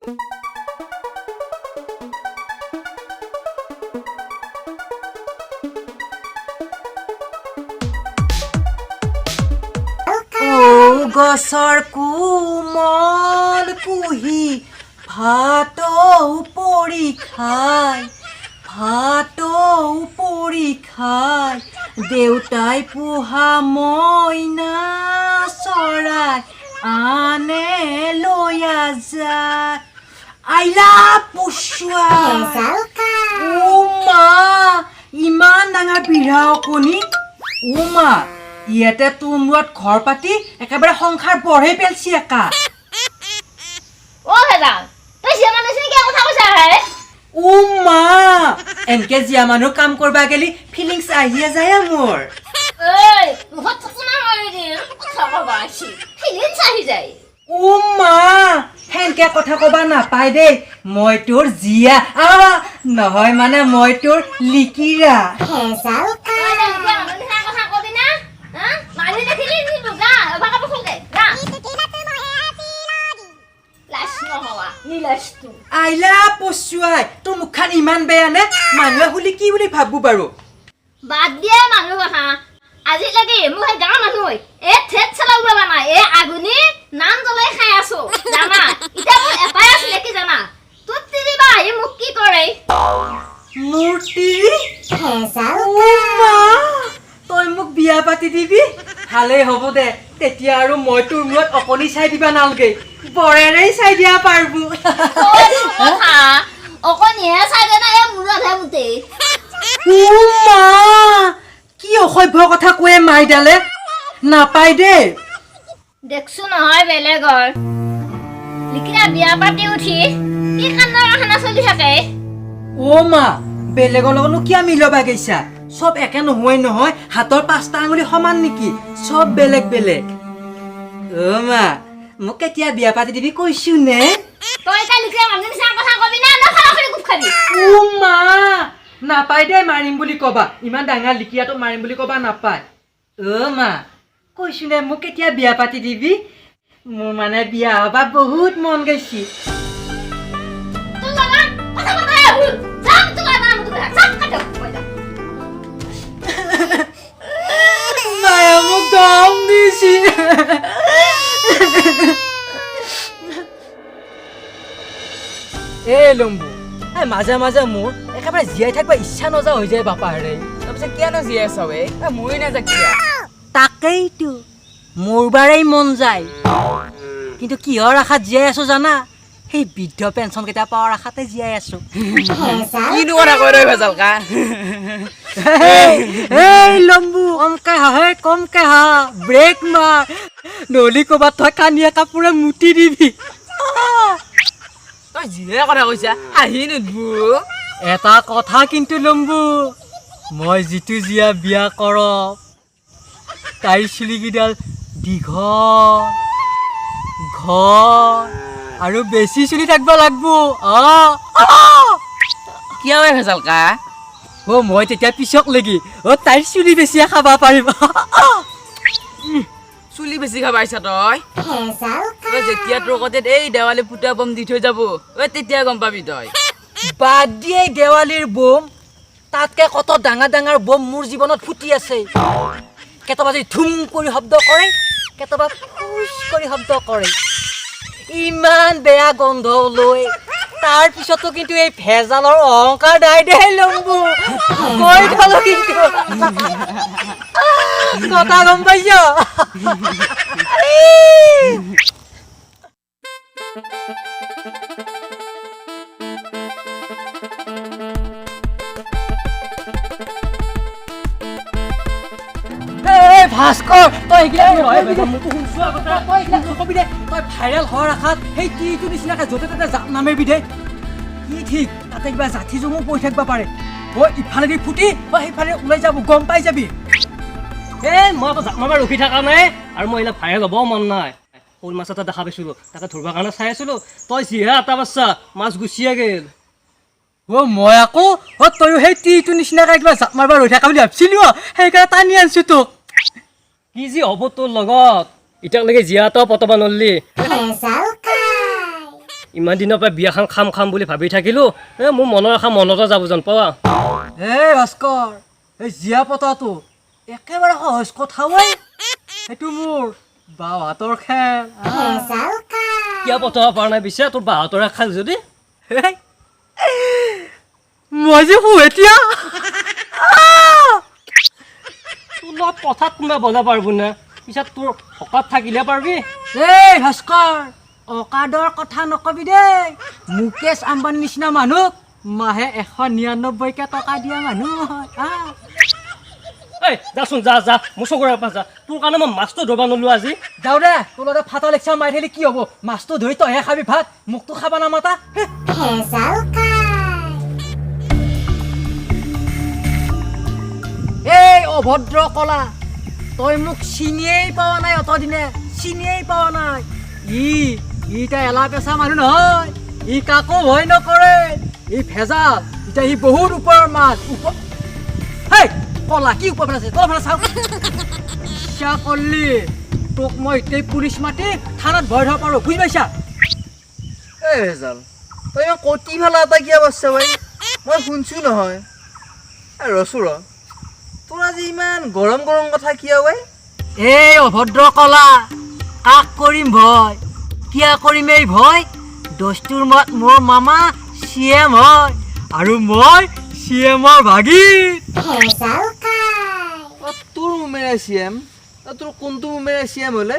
ঔ গছৰ কোমল কুঁহি ভাটৌ পৰি খায়, ভাটৌ পৰি খায়, দেউতাই পোহা মইনা চৰাই আনে লৈয়া যায়। আইলা পচুৱা, অ মা, ইমান ডাঙৰ পিঢ়া অকণি। অ মা, ইয়াতে তোৰ মূৰত ঘৰ পাতি একেবাৰে সংসাৰ বঢ়াই পেলছি একা। অ ভেজাল, তই জীয়া মানুহ নিচিনা কিয় কথা কৈছা হে? অ মা, এনকে জীয়া মানুহ কাম কৰবা গেলি ফিলিংছ আহিয়ে যায় মোৰ। ঐ, মুখত থুকুনা মাৰি দিম, কথা কবা আহিছি, ফিলিংছ আহি যায়। অ মা, সেনকে কথা কবা নাপায় দেই। মই তোৰ জীয়া নহয় মানে মই তোৰ লিকিৰা। তই এতিয়া লিকিৰা মানুহ নিচিনা কথা কবি না? হা? মানুহ দেখিলি নিদিব, যা, এবাৰ কাপোৰ খুল দে, যা। লাজ নোহোৱা, নিলাজটো। আইলা পচুৱাই, তোৰ মুখখন ইমান বেয়া নে? মানুহে শুলি কি বুলি ভাবো বাৰু? বাদ দিয়ে মানুহ কথা। আজিলৈকে মোক সেই গাঁৱৰ মানুহ এই ঠেট চেলা ওলাব নাই, এই আগুনি নাম জ্বলাই খাই আছো জানা। এতিয়া মোৰ এটাই আছিলে কি জানা, তোৰ তিৰিবা আহি মোক কি কৰে? মোৰ তিৰি? অ মা, তই মোক বিয়া পাতি দিবি? ভালেই হ'ব দে, তেতিয়া আৰু মই তোৰ মূৰত অকণি চাই দিবা নালগে, বৰেৰেই চাই দিয়া পাৰবো। কথা অকণিহে চাই দে না, এই মূৰতহে মুতে। অ মা, কি অসভ্য কথা কোৱে মাইডালে, নাপায় দেই। দেখছো নহয় বেলেগৰ লিখিৰা বিয়া পাতি উঠি কি কান্দা কাহানা চলি থাকে। অ মা, বেলেগৰ লগতনো কিয় মিলবা গৈছা? চব একে নহয় নহয়, হাতৰ পাঁচটা আঙুলি সমান নেকি? চব বেলেগ বেলেগ। অ মা, মোক কেতিয়া বিয়া পাতি দিবি কৈছো নে? তই এতিয়া লিখিৰা মানুহ নিচিনা কথা কবি না, না ফাৰাফাৰি কোব খাবি? অ মা, নাপায় দেই মাৰিম বুলি কবা, ইমান ডাঙৰ লিকিৰাটো মাৰিম বুলি কবা নাপায়। অ মা, কৈছো নে মোক কেতিয়া বিয়া পাতি দিবি? মোৰ মানে বিয়া হবা বহুত মন গৈছি। তোৰ লগত কথা পতাই ভুল। যাম তোৰ লগত, যাম তোৰ লগত। চাপ কাটক, মই যাম। মায়ে মোক দম দিছি। এই লম্বু, এই মাজে মাজে মোৰ একেবাৰে জীয়াই থাকিব ইচ্ছা নজা হৈ যায় বাপাৰে। তাৰপিছত কিয়নো জীয়াই আছ বে? এ, মৰি নাযায় কিয়? তাকেইতো মোৰ বাৰেই মন যায়, কিন্তু কিহৰ আশাত জীয়াই আছো জানা? সেই বৃদ্ধ পেঞ্চন কেইটা পোৱাৰ আশাতে জীয়াই আছো। কিনো কথা কৈ ৰৈ ভেজাল কা? এই লম্বু, কমকে হাঁহে, কমকে হাঁহ, ব্ৰেক মাৰ, নহ'লে ক'ৰবাত তই কানিয়া কাপোৰে মুতি দিবি। তই যিহে কথা কৈছা হাঁহি নুধবো। এটা কথা কিন্তু লম্বু, মই যিটো জীয়া বিয়া কৰ, তাইৰ চুলিকেইডাল দীঘল ঘৰ আৰু বেছি চুলি থাকিব লাগব। কিয় বে ভেজাল কা? অ মই তেতিয়া পিছক লাগি অ তাইৰ চুলি বেছিয়ে খাব পাৰিম। চুলি বেছি খাব আহিছা তই? তই যেতিয়া তোৰ কতে এই দেৱালী ফুটা বম দি থৈ যাব, ঐ তেতিয়া গম পাবি তই। বাদ দিয়ে দেৱালীৰ বম, তাতকে কত ডাঙৰ ডাঙৰ বম মোৰ জীৱনত ফুটি আছে। কেতিয়াবা যদি ধুম কৰি শব্দ কৰে, কেতিয়াবা ফুচ কৰি শব্দ কৰে, ইমান বেয়া গন্ধ লৈ। তাৰ পিছতো কিন্তু এই ভেজালৰ অহংকাৰ নাই দেই লম্বু, কৈ থলো কিন্তু কথা, গম পাইছ? এই ভাস্কৰ, তই এইগিলা তই এইগিলা নকবি দে। তই ভাইৰেল হোৱাৰ আশাত সেই টিটো নিচিনাকে য'তে ত'তে জাপ নামাৰিবি দে। কি ঠিক তাতে কিবা জাঠি জোঙো পৰি থাকিব পাৰে। অ ইফালেদি ফুটি অ সেইফালে ওলাই যাব, গম পাই যাবি। এই মই আকৌ জাপ মাৰিব ৰখি থকা নাই, আৰু মই এইবিলাক ভাইৰেল হ'বও মন নাই। শ'ল মাছ এটা দেখা পাইছিলোঁ, তাকে ধৰিবৰ কাৰণে চাই আছিলোঁ। তই যিহে এটা বাচ্চা মাছ গুচিয়ে গ'ল। অ মই আকৌ অ তয়ো সেই টিটো নিচিনাকে কিবা জাপ মাৰিব ৰৈ থকা বুলি ভাবছিলো, অ সেইকাৰণে টানি আনিছো তোক। কি যি হ'ব তোৰ লগত, এতিয়ালৈকে জীয়া এটাও পতাব নৰলি। ইমান দিনৰ পৰা বিয়াখন খাম খাম বুলি ভাবি থাকিলোঁ, এই মোৰ মনৰ আশা মনতে যাব যেন পাৱা। এই ভাস্কৰ, এই জীয়া পতাটো একেবাৰে সহজ কথা ঐ, সেইটো মোৰ বাওঁ হাতৰ খেল। কিয় পতাব পৰা নাই পিছে তোৰ বাহঁতৰে খাল যদি? হেই, মই যে শু এতিয়া। তোৰ লগত পথাত কোনোবা বজাব পাৰিব নে? পিছত তোৰ অকাত থাকিলে পাৰিবি। এই ভাস্কৰ, অকাদৰ কথা নকবি দেই। মুকেশ আম্বানীৰ নিচিনা মানুহক মাহে 199কে টকা দিয়া মানুহ হয়। এই যাচোন, যা যা, মোৰ চকুৰে পৰা যা। তোৰ কাৰণে মই মাছটো ধৰিব নোৱাৰো আজি। যাওঁ দে, তোৰ লগতে ফাটা লেকচাৰ মাৰি থাকিলে কি হ'ব? মাছটো ধৰি তইহে খাবি ভাত, মোকতো খাবা নামাতা। এই অভদ্ৰ কলা, তই মোক চিনিয়েই পোৱা নাই, অতদিনে চিনিয়েই পোৱা নাই। ই এতিয়া এলা পেচা মানুহ নহয়, ই কাকো ভয় নকৰে, ই ভেজাল। এতিয়া ই বহুত ওপৰৰ মাছ। ওপৰ হেই কলা, কি ওপৰ ফালে আছে? তলৰ ফালে চাওক। ইচ্ছা কৰলি তোক মই এতিয়াই পুলিচ মাতি থানাত ভৰাই থ'ব পাৰোঁ, বুজি পাইছা? এই ভেজাল, তই ইমান কটি ফেলা এটা কিয় পাৰছা ভাই? মই শুনছো নহয়। এই ৰচো ৰ, তোৰ আজি ইমান গৰম গৰম কথা কিয় ভাই? এই অভদ্ৰ কলা, কাক কৰিম ভয়, কিয় কৰিম এই ভয়? দস্তুৰ মত মোৰ মামা চি এম হয় আৰু মই চি এমৰ ভাগিন। অ, তোৰ মুমেৰে চি এম? অ, তোৰ কোনটো মুমেৰে চি এম হ'লে?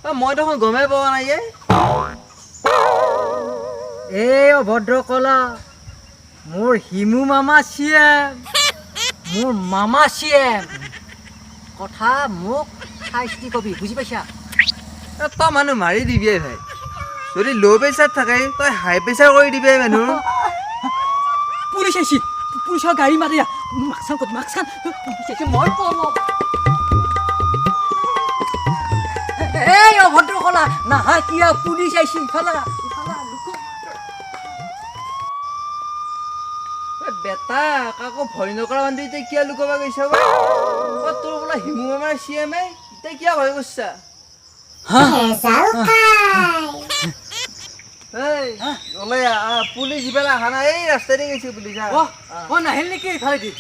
অ, মই দেখোন গমেই পোৱা নাই। এই অভদ্ৰ কলা, মোৰ হিমু মামা চি এম, মোৰ মামা চি এম। কথা মোক চাই চিতি কবি, বুজি পাইছা? এ, তই মানুহ মাৰি দিবি ভাই। যদি ল' প্ৰেছাৰ থাকে তই হাই প্ৰেছাৰ কৰি দিবি মানুহ। পুলিচ আহিছি, পুলিচৰ গাড়ী মাতি মাকচান ক'ত? মাকচান মই কম। এই অভদ্ৰ কলা, নাহা কিয়া? পুলিচ আহিছি, ইফালে ইফালে। ঐ বেটা, কাকো ভয় নকৰা মানুহ এতিয়া কিয় লুকাব গৈছা ভাই? অ, তোৰ বোলে হিমু মামাৰ চি এম, এতিয়া কিয় ভয় কৰছা? এই ওলাই আহ, পুলিচ ইফালে অহা নাই, এই ৰাস্তাদি গৈছে পুলিচ। আহ। অ অ, নাহিল নেকি ইফালেদি?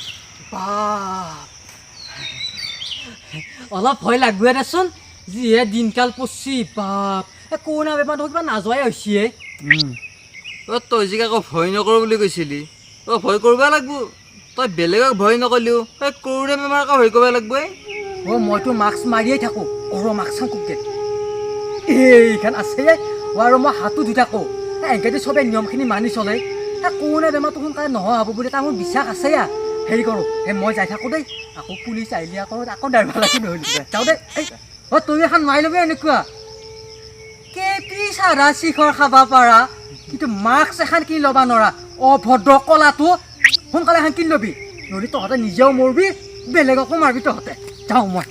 বাপ, অলপ ভয় লাগবই দেচোন, যিহে দিনকাল পৰছি বাপ। এই কৰোণা বেমাৰটো কিবা নাযোৱাই হৈছে। অ, তই যে কাকো ভয় নকৰো বুলি কৈছিলি, অ, ভয় কৰিব লাগব। তই বেলেগক ভয় নকৰিলেও তই কৰোণা বেমাৰক ভয় কৰিব লাগব। অ, মইতো মাস্ক মাৰিয়ে থাকোঁ। অ, মাস্কখন কুকে এইখন আছে। অ, আৰু মই হাতো ধুই থাকোঁ। এনেকৈ চবে নিয়মখিনি মানি চলে, এই কৰোণা বেমাৰটো সোনকালে নোহোৱা হ'ব বুলি এটা মোৰ বিশ্বাস আছে। হেৰি কৰোঁ, এই মই যাই থাকোঁ দেই। আকৌ পুলিচ আহিলে আকৌ আকৌ ড্ৰাইভাৰ লাগি নহ'লে। যাওঁ দেই। এই অ, তই এখন মাৰি ল'বি। এনেকুৱা কেপি চাধা শিখৰ খাব পাৰা, কিন্তু মাস্ক এখন কিনি ল'বা নোৱাৰা। অভদ্ৰ কলাটো, সোনকালে এখন কিনি ল'বি, নহ'লে তহঁতে নিজেও মৰবি, বেলেগকো মাৰবি তহঁতে। যাওঁ মই।